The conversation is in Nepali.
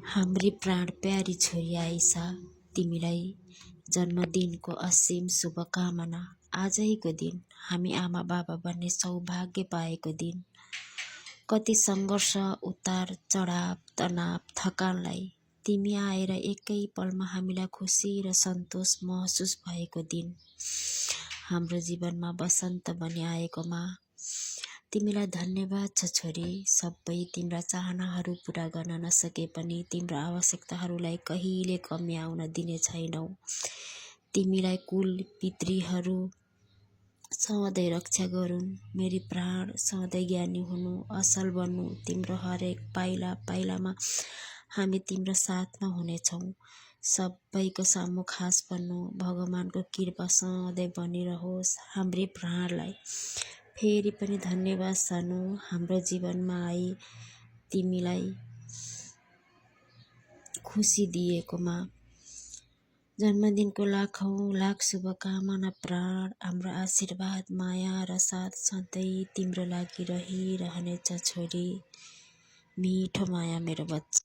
हाम्री प्राण प्यारी छोरी आइसा, तिमीलाई जन्मदिनको असीम शुभकामना। आजैको दिन हामी आमा बाबा बन्ने सौभाग्य पाएको दिन। कति सङ्घर्ष, उतार चढाव, तनाव, थकानलाई तिमी आएर एकै पलमा हामीलाई खुसी र सन्तोष महसुस भएको दिन। हाम्रो जीवनमा वसन्त बनी आएकोमा तिमीलाई धन्यवाद छ छोरी। सबै तिम्रा चाहनाहरू पूरा गर्न नसके पनि तिम्रा आवश्यकताहरूलाई कहिले कमी आउन दिने छैनौ। तिमीलाई कुल पितृहरू सधैँ रक्षा गरून्। मेरी प्राण सधैँ ज्ञानी हुनु, असल बन्नु। तिम्रो हरेक पाइला पाइलामा हामी तिम्रो साथमा हुनेछौँ। सबैको सामु खास बन्नु। भगवानको कृपा सधैँ बनिरहोस्। हाम्री प्राणलाई फेरि पनि धन्यवाद सानो। हाम्रो जीवनमा आई तिमीलाई खुसी दिएकोमा। जन्मदिनको लाखौं लाख शुभकामना प्राण। हाम्रो आशीर्वाद, माया र साथ सधैँ तिम्रो लागि रहिरहनेछ छोरी। मिठो माया मेरो बच्चा।